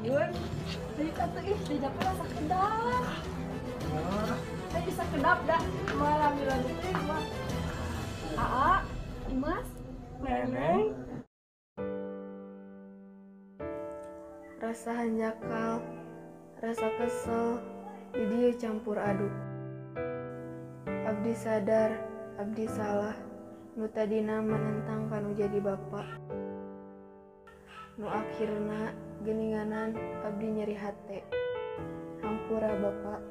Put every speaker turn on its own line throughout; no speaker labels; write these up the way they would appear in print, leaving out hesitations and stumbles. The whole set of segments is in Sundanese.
Jun. Jadi kata ih dijapel asa kedap. Saya bisa kedap dah malam lami teh mah. Aa, Imas, Neneng.
Rasa hanjakal, rasa kesel, di dieu campur aduk. Abdi sadar, abdi salah. Nu tadina menentang kanu jadi bapak. Nu akhirna geninganan abdi nyeri hate. Hampura bapak.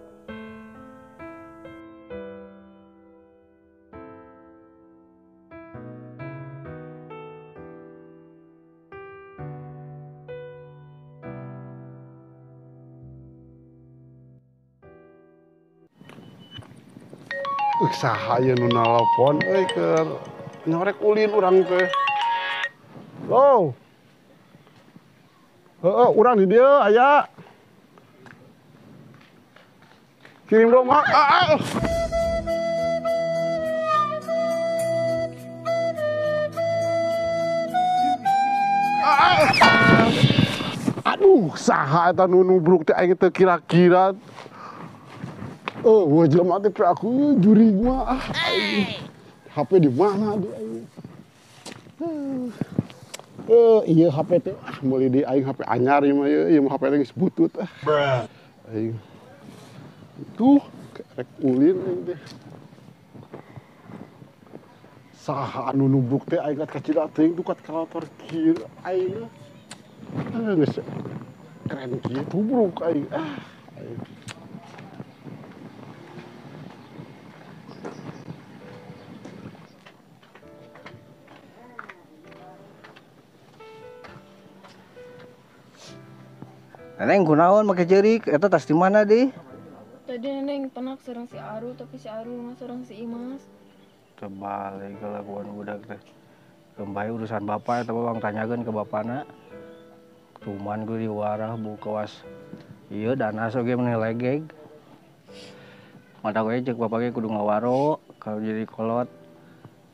Saha ieu nu nalpon euy keur nyorek ulin urang teh. Lo. Heeh, urang di dieu aya. Kirim dong, ah. Aduh, saha eta nu nubruk teh aing teu kira-kira. Oh, wah jelema teh aku jurig mah. Ah, HP di mana di aing? Iya HP teh ah meuli di aing HP anyar ieu mah ieu mah HP teh geus butut ah. Bruh. Aing. Tuh, rek ulin aing teh. Saha anu nubruk teh aing kat kacida teuing tuh kat kalator kieu aing. Geus keren kieu tubruk aing. Ah, aing.
Neneng kunaon make jeurik eta tas di mana di?
Tadi Neneng penak sareng si Aru tapi si Aru mah sareng si Imas.
Terbalik kelakuan budak teh. Kembali urusan bapak eta bang tanyakeun ke bapana. Cuman gue diwarah bukawas ieu dana oge meni legeg. Mata gue cek bapak ge kudu ngawaro kalau jadi kolot.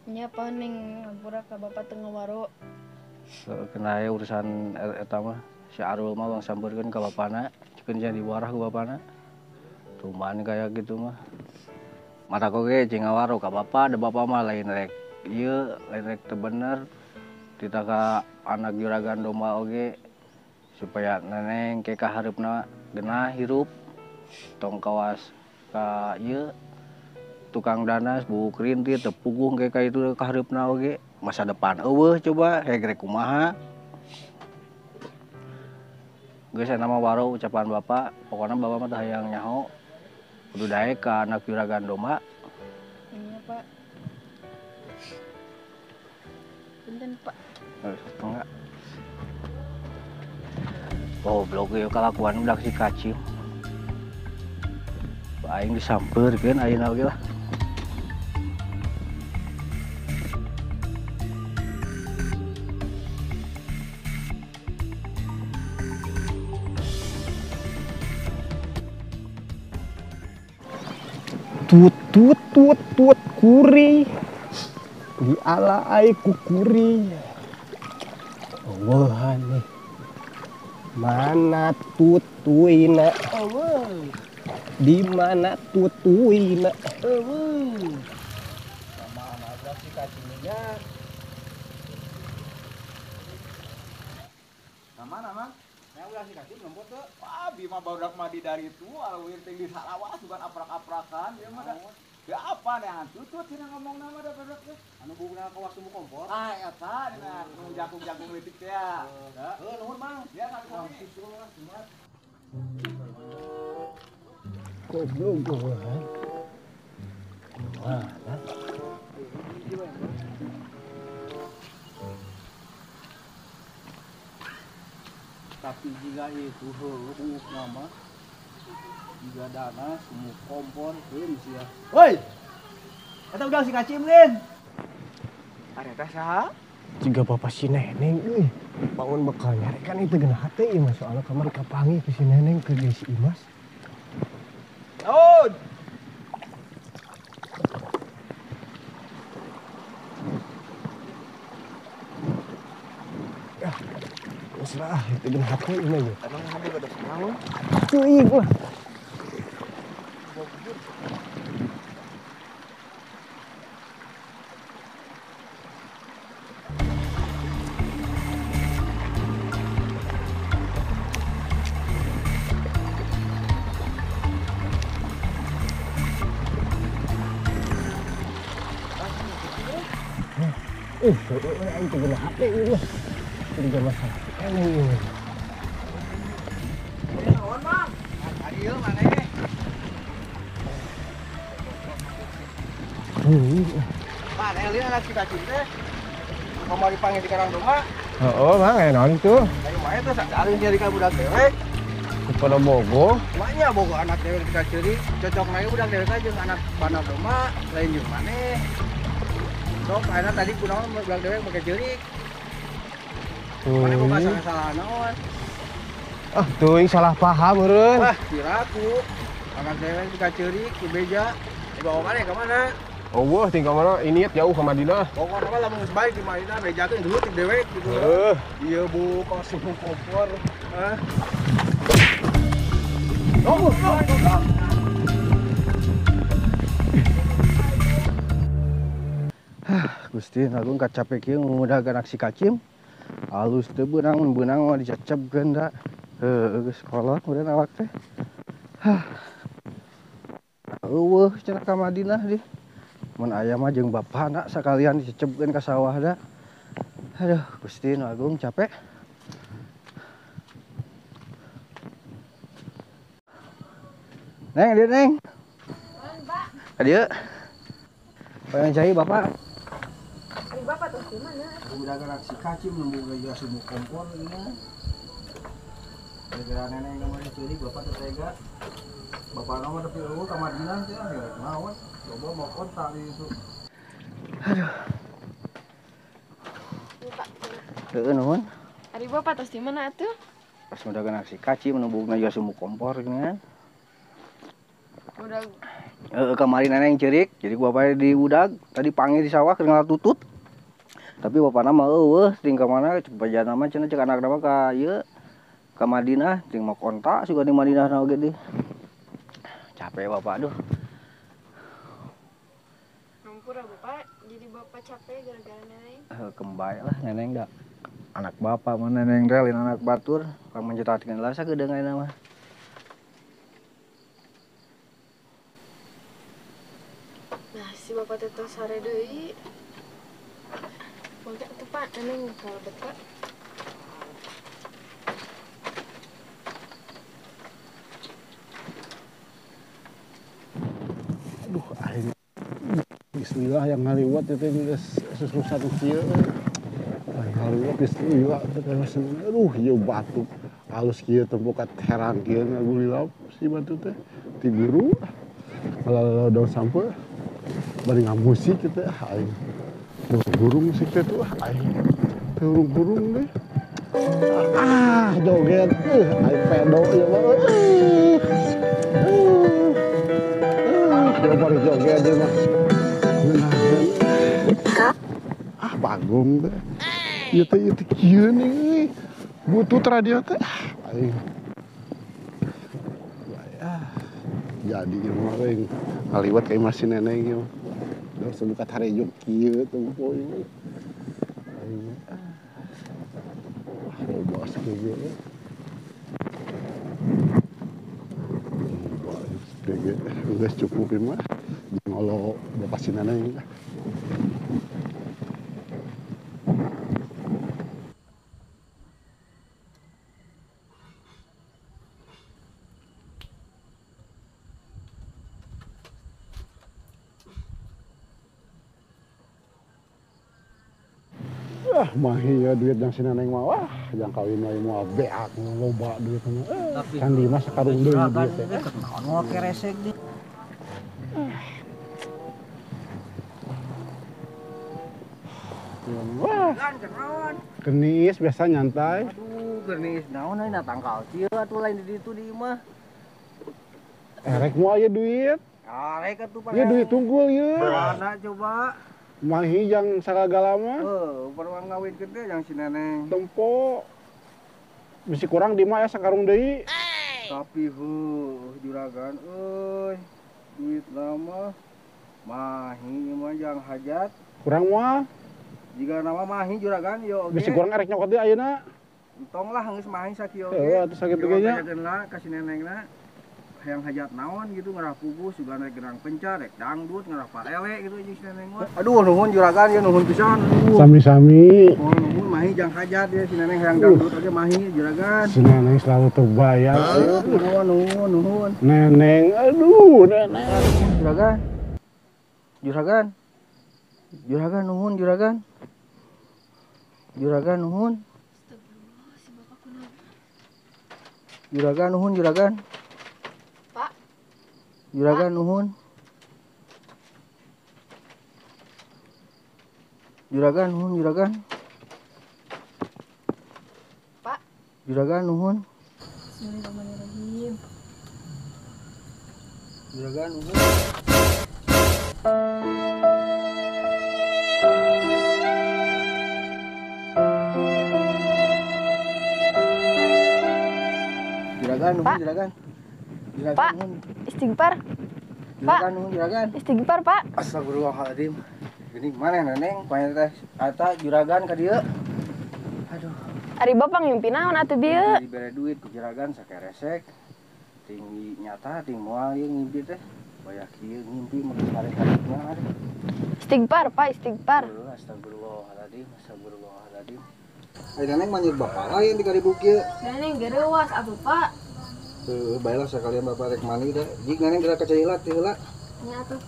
Nya pa Neng ngapura ka bapak teu ngawaro.
Kena urusan eta mah. Si Arul mah bang sampeurkeun ka bapana, cikeun jadi diwarah ku bapana. Cuman kayak gitu mah. Mata koge cing ngawaro ka bapa, da bapa mah lain rek ieu, lain rek teu bener. Tita ka anak juragan domba oge supaya neneng ke ka hareupna genah hirup. Tong kawas ka ieu tukang danas buuk rintit teu puguh ke ka itu ka hareupna oge. Masa depan eueuh coba heg rek kumaha. Geus nama waro ucapan bapak, pokoknya bapak mah teh hayang nyaho kudu daek ka anak juragan domba.
Iya, Pak. Punten, Pak.
Enggak. Goblok ieu kalakuan budak si Kacil. Aing disampeurkeun ayeuna oge lah.
Tut tut tut tut kuri di ala ai kukuri. Eueuhan nih. Mana tutuina? Eueuh. Di mana tutuina? Eueuh.
Mana budak si kacingnya?
Mana mang? Yang udah si kacing nembot tuh. Wah, Bima barudak mah di dari itu, alwir ting di Sarawak sugan aprak-aprakan, dia mah da. Ya apa nih tutut cenah ngomong nama da barudak teh.
Anu buguna kawas sumbu kompor.
Ah, eta dina nu jagung-jagung leutik teh ya.
Heuh, nuhun Mang.
Ya sami-sami.
Goblok gua. Mana?
Tapi jika itu heuh nama jika dana semua kompor keun sia. Woi. Eta udah si Kacim lin.
Ari teh saha?
Jika bapak si Neneng euy. Bangun bekal nyarekan itu geuna hate ieu mah soalna kamari kapanggih ku si Neneng ke si Imas.
Naon?
Serah, itu geuna hate ieu mah.
Emang juga ada naon.
Teuing lah. Aing teh geuna hate ieu mah. Jadi masalah. Ini.
Naon, Mang? Ari ieu maneh. Maneh lieu anak si Kacim teh. Kamari panggil di Karang Domba.
Heeh, Mang, aya naon itu?
Ayo mah eta sakali nyari ka budak dewek.
Pada bogo.
Maknya bogo anak dewek di kaciri, cocok na budak dewek jeung anak Bandar Domba, lain jeung maneh. Sok ayeuna tadi kunaon budak dewek make ceurik. Maneh boga salah naon?
Ah, teuing salah paham eureun.
Wah, kiraku. Anak dewek di kaceurik ku beja. Dibawa maneh ka mana?
Oh, tinggal mana ini jauh ke Madinah.
Pokoknya mah lamun geus baik di Madinah bejakeun dulu ti dewek gitu.
Heeh.
Ieu bu kosong kompor. Hah. Oh, oh, oh.
Gusti Agung kacape kieu ngudag anak si Kacim. Alus teu beunang mun beunang mah dicecebkeun da. Heuh geus kolot meureun awak teh. Hah. Eueuh cenah ka Madinah di. Mun aya mah jeung bapana sakalian dicecebkeun ka sawah da. Aduh Gusti Agung capek. Neng, dia neng.
Pak.
Adieu. Pengen cai bapak.
Ari bapak tuh di mana?
Udah gerak si Kacim nemu gaya sumur kompor ini. Gara-gara neneng kemarin curi bapak tertega. Bapak nomor tapi eueuh ka Madinah teh rek naon. Coba mau kontak itu.
Aduh. Heeh nuhun.
Ari bapak tos di mana atuh?
Pas udah gerak si Kacim nembugna juga sumur kompor gini.
Udah.
Kemarin neneng cerik, jadi bapak di udag, tadi panggil di sawah keur tutut. Tapi bapak nama eueuh, ting ka mana cek bajana mah cenah cek anak nama ka ieu ka Madinah, ting mau kontak suka di Madinah na oge di. Capek bapak aduh.
Lumpur bapak, jadi bapak capek gara-gara neneng.
Kembali lah neneng da. Anak bapak mah neneng teh lain anak batur, pang mencetatkeun lah sakedeung ayeuna mah.
Nah, si bapak teh tos sare deui. Mangga atuh Pak, neneng kalebet Pak.
Aduh, aing bismillah yang ngaliwat itu geus sususan kieu. Ngaliwat bismillah teh aduh ieu batu halus kieu tempokat herang kieu ngagulilap si batu teh ti guru. Kalau daun sampeu bari ngamusik gitu aing. Burung musik teh tuh aing. Burung-burung deh. Ah, joget. Aing pedo ieu mah. Dia bari joget dia mah. Ah, bagong teh. Ieu teh kieu nih euy. Butut radio teh. Aing. Jadi ieu mah euy ngaliwat ka imah si neneng ieu. Terus buka tarejo kieu tempo ieu. Aing. Wah, loba sakieu. Geus cukup ieu mah. Ngolo bapak si neneng. Ah, mahi ya duit yang si neneng mah, wah, yang kawin mah moal beak loba duit mah. Kan di mah sakarung deui duit teh.
Naon moal keresek di.
Wah. Kenis biasa nyantai.
Aduh, kenis naon ayeuna tangkal kieu atuh lain di ditu di imah.
Erek moal aya duit.
Arek atuh
Ieu duit tunggul ieu.
Mana coba?
Mahi yang sagala mah.
Heuh, perwang ngawinkeun teh yang si neneng.
Tempo. Bisi kurang di mah ya sakarung deui.
Tapi heuh juragan euy. Duit lama mahi mah jang hajat.
Kurang moal.
Jika nama mahi juragan yo oge.
Bisi kurang erek nyokot deui ayeuna.
Entong lah geus mahi sakieu oge.
Heuh atuh sakitu ge nya.
Jakeun lah ka si nenengna. Hayang hajat naon gitu ngarah puguh sugan rek gerang pencar rek dangdut ngarah parele gitu jeung si neneng mah. Aduh nuhun juragan ya nuhun pisan.
Sami-sami.
Oh nuhun mahi jang hajat ya si neneng hayang dangdut oge mahi juragan.
Si neneng selalu terbayang.
Nuhun nuhun nuhun.
Neneng aduh neneng.
Juragan. Juragan. Juragan nuhun juragan. Juragan nuhun.
Astagfirullah si bapak kunaon.
Juragan nuhun juragan. Juragan nuhun. Juragan nuhun juragan.
Pak.
Juragan nuhun.
Bismillahirrahmanirrahim.
Juragan nuhun. Juragan nuhun juragan. Juragan
Pak,
nuhun.
Istighfar. Pak,
juragan.
Istighfar, Pak.
Astagfirullahaladzim. Gini mana neneng? Panggil teh eta juragan ka dieu. Aduh.
Ari bapak ngimpi naon atuh bieu?
Dibere duit ku juragan sakeresek. Tinggi nyata ting moal ieu ngimpi teh. Bayak kieu ngimpi mah sare-sarena aduh.
Istighfar, Pak, istighfar.
Astagfirullahaladzim, astagfirullahaladzim. Ai neneng manjur bapak lain di karibu kieu.
Neneng gereuwas atuh, Pak.
Heuh, baelah sakalian bapak rek mandi da. Jig neneng geura ka cai heula teh heula.
Nya atuh.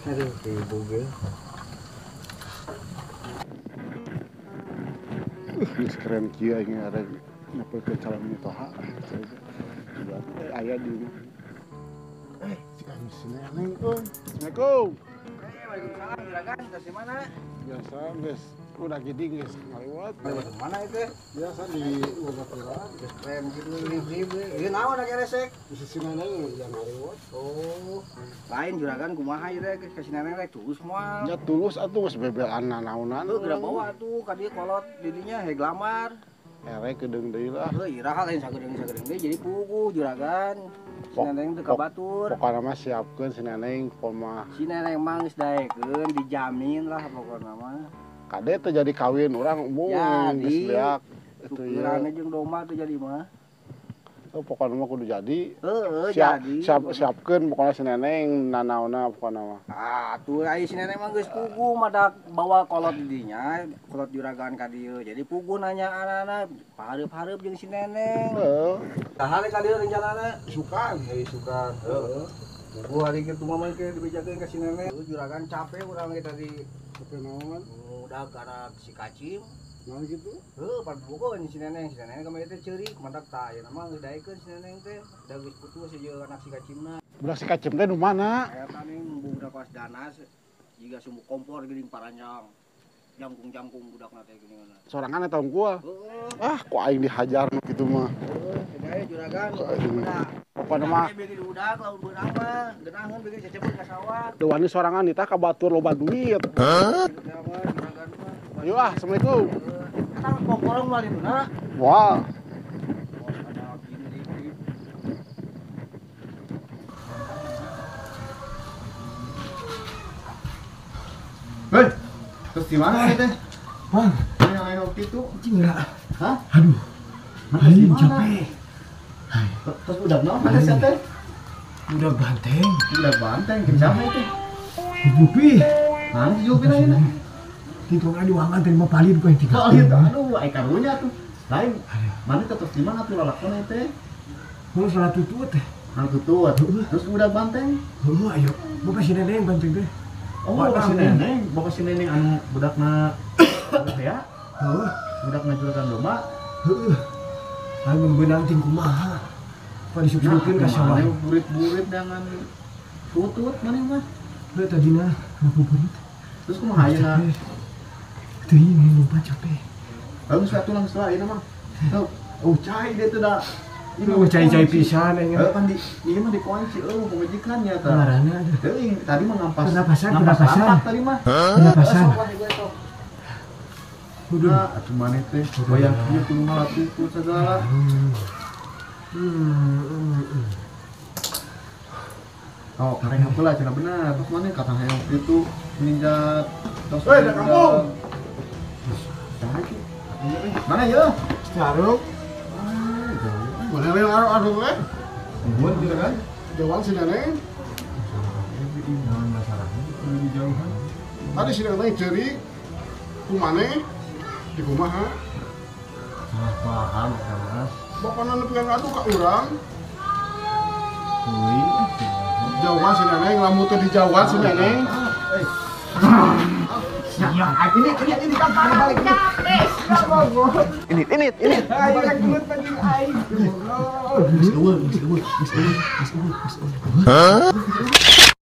Aduh, ribu ge.
Geus keren kieu aing arek nepelkeun calon mitoha. Aya di imah. Si neneng euy. Assalamualaikum.
Waalaikumsalam juragan, dari mana?
Biasa geus udah gede geus ngaliwat.
Ngaliwat mana itu?
Biasa di Bogor.
Geus keren gitu rib-rib. Ieu naon aya resek?
Di sisi neneng yang ngaliwat.
Oh, lain juragan kumaha ieu teh ka si neneng rek tulus moal.
Ya tulus atuh geus bebelan nanaonan.
Heuh, geura bawa atuh ka dieu kolot didinya heg lamar.
Erek kedeung deui lah.
Heuh, iraha lain sagedeung-sagedeung deui jadi puguh juragan. Si neneng teu ka batur.
Pokona mah siapkeun si neneng kumaha.
Si neneng mah geus daekeun dijamin lah pokona mah.
Kade teu jadi kawin urang embung geus beak. Itu
tukeranna jeung domba teu jadi mah.
Oh, pokona mah kudu jadi.
Heeh, jadi.
Siapkeun pokona si neneng nanaonna pokona mah.
Ah, tuh ai si neneng mah geus puguh madak bawa kolot didinya, kolot juragan ka dieu. Jadi puguh nanya anana, pahareup-hareup jeung si neneng.
Heeh.
Saha ka dieu rencanana?
Isukan,
heuh isukan. Heeh. Puguh hari kitu mah mah dibejakeun ka si neneng. Juragan capek urang ge tadi.
Capek naon?
Udah gara si kacim.
Naon gitu?
Heuh, pan bogoh si neneng kamari teh ceurik, mantak tah ayeuna mah geus daekeun si neneng teh. Da geus putus jeung anak si kacimna.
Budak si kacim teh nu mana?
Eta ning budak kelas danas jiga sumbu kompor geuning paranjang. Jangkung-jangkung budakna teh geuningan.
Sorangan eta unggul.
Heeh.
Ah, ku aing dihajar nu kitu mah.
Heeh, deui juragan.
Pokona mah
bikin budak lamun beunang mah, geunaheun bikin cecebut ka sawah.
Teu wani sorangan ditah ka batur loba duit. Hah? Ayo ah, assalamualaikum.
Tang pongkorong moal dituna.
Wah.
Hei, terus di mana teh?
Bang,
yang ayo kitu.
Anjing enggak.
Hah?
Aduh. Anjing capek.
Terus udah naon mana sih teh?
Udah banteng.
Udah banteng, kenapa itu?
Jupi.
Mana si Jupi lain?
Tinggal diwangan terima palin ku yang tiga.
Oh, gitu. Aduh, ai karunya tuh. Lain. Mana teh terus di mana tuh lalakon teh?
Mau salah tutut teh.
Salah tutut. Terus udah banteng.
Heuh, ayo. Bapak si neneng banteng teh.
Oh, bapak si neneng, bapak si neneng anu budakna ya?
Heuh,
budakna juragan domba.
Heuh. Aing membenang ting kumaha. Pan disuk-sukeun ka sawah.
Burit-burit dengan tutut maneh mah.
Heuh tadina ngabuburit.
Terus kumaha ayeuna?
Teuing lupa capek.
Bagus atuh langsung ayeuna mah. Oh, cai dia tuh dah.
Ini mau cai-cai pisan aing.
Heuh pan di ieu mah dikunci eueuh pamajikan nya tah.
Ngaranna
teuing tadi mah ngampas.
Pernapasan, pernapasan.
Tadi mah.
Pernapasan.
Nah, atuh maneh teh wayang kieu kudu ngalatihkeun sagala. Oh, kareng heula cenah bener. Terus maneh kata hayang kitu ninja tos.
Weh, da kampung.
Saha ki? Mana ya?
Si Arul.
Ah, jauh.
Boleh yang Arul Arul eh?
Nuhun gitu kan?
Jauhan si Neneng.
Naon masalahnya di jauhan?
Tadi si Neneng ceurik. Kumane? Di kumaha?
Salah paham eta Mas.
Bapakna nepi ngadu ka urang.
Teuing.
Jauhan si Neneng, lamun teu dijauhan si Neneng.
Ini kan balik.
Ini ini ini.
Aing rek gelut anjing aing.
Geus eueuh, geus eueuh, geus eueuh, geus eueuh, geus eueuh.